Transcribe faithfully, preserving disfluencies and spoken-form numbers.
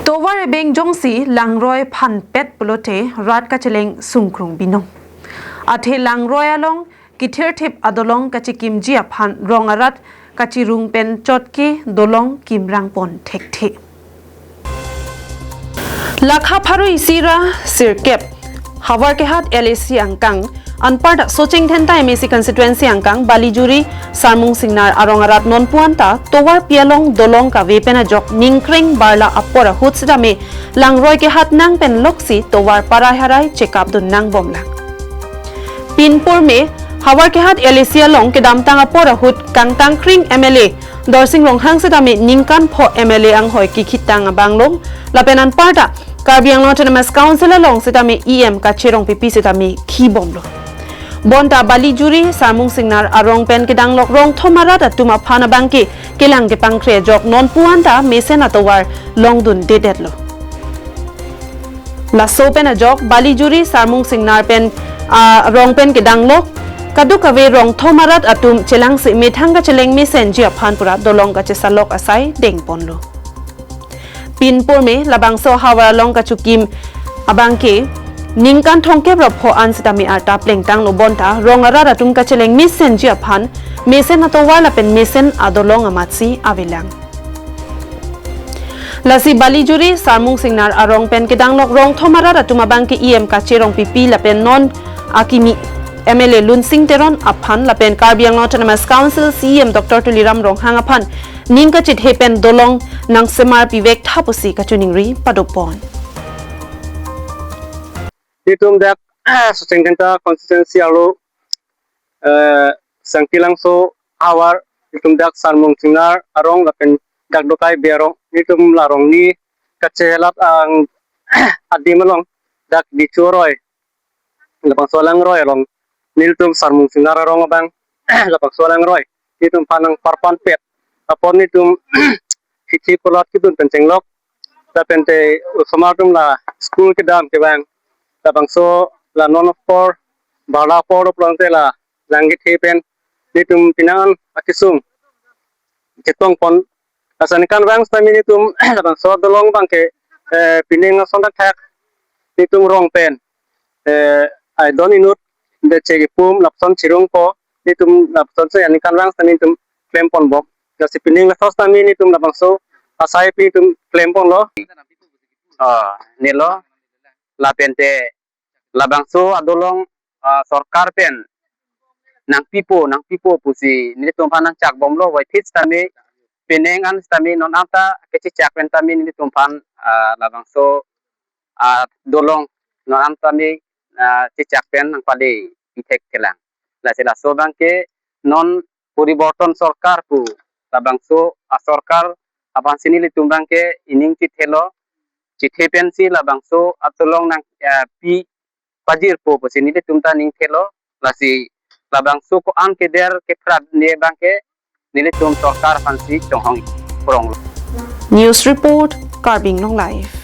Tovar ebeng jongsi langroi phanpet pulote rat kacheleng sungkrung binong. Athe langroi along kithirthip adolong kachekimji aphan rong arat kachirung pen chotke dolong kimrang pon thekthe. Lakha pharo isi ra sirkep Howraghat L A C angkang anparta Socheng Dhenta M A C constituency angkang Balijuri Sarmung Singnar arong arat nonpu anta tovar pi along dolong kave pen ajok ningkreng barla apor ahut sitame langroi kehat nang pen loksi tovar parai harai chekap dun nang bomlang. Pinpur me Howraghat L A C along kedamtang apor ahut kangtangkring M L A Dorsing Ronghang sitame ningkan pho M L A anghoi kikhitang abang long lapen anparta Karbi Anglong Autonomous Council along sitame E M Kache Rongpipi sitame khibomlo. Bonta Balijuri Sarmung Singnar arong pen kedanglok rongthom arat atum aphan abangke kelang kepangkre ajok nonpu anta mesen atovar longdun dedetlo. Laso pen ajok Balijuri Sarmung Singnar pen arong pen kedanglok kadokave rongthom arat atum chelangse methang kacheleng mesenji aphan pura dolong kachesalok asai dengponlo. Pinpur me labangso ahavar along kachekim abangke ningkan thomkep ra pho an sitame arta plengtanglo bonta rong arat atum kacheleng mesenji aphan mesen atovar lapen mesen adolong amatsi avelang. Lasi Balijuri Sarmung Singnar arong pen kedanglok rongthom arat atum abangke E M Kache Rongpipi lapen non akimi M L A Lunsing Teron aphan lapen Karbi Anglong Autonomous Council C E M Doctor Tuliram Ronghang aphan ning kachithe pen dolong nangsemar pivek tha pusi kachiningri padopon. Itum dak Socheng Dhenta constituency arlo, eh, Sangti Langso ahavar, itum dak Sarmung Singnar arong lapen dak Dokai Bey arong, itum la arong ni kachelat ang adim along dak Dichu aroi labangso alangroi along nelitum Sarmung Singnar arong abang labangso alangroi nelitum phan nangparpanpet apor nelitum hithi pulat kidun pen chenglok lapen te osomar atum la school kedam kevang labangso la non apor barla apor lo pulote la lang kethe pen nelitum pining an akesung chetongpon. Lason ningkan vang sitame nelitum labangso adolong abangke, eh, pining ason thakthak nelitum rong pen, eh, aidon inut beche kepum lapuson chirungpo nelitum lapusonsi ningkan vang sitame nelitum klemponbom. Lasi pining laso sitame nelitum labangso asai pi nelitum klemponlo. Ah, nelo lapen te labangso adolong, ah, sorkar pen nangpipo nangpipo pusi nelitum aphan nangchakbomlo, waithit sitame pining an sitame non anta kechechak pen tame nelitum aphan, ah, labangso, ah, dolong non anta tame, ah, chechak pen nangpale ithek kelang. Lasi laso abangke non poriborton sorkar pu labangso asorkar aphansi nelitum abangke ining chithelo, chithe pensi labangso adolong nang, eh, pi pajirpo pusi nelitum ta ning thelo. Lasi labangso ko-an keder kephrap ne abangke nelitum sorkar aphansi chonghong prong. News report, Karbi Anglong Live.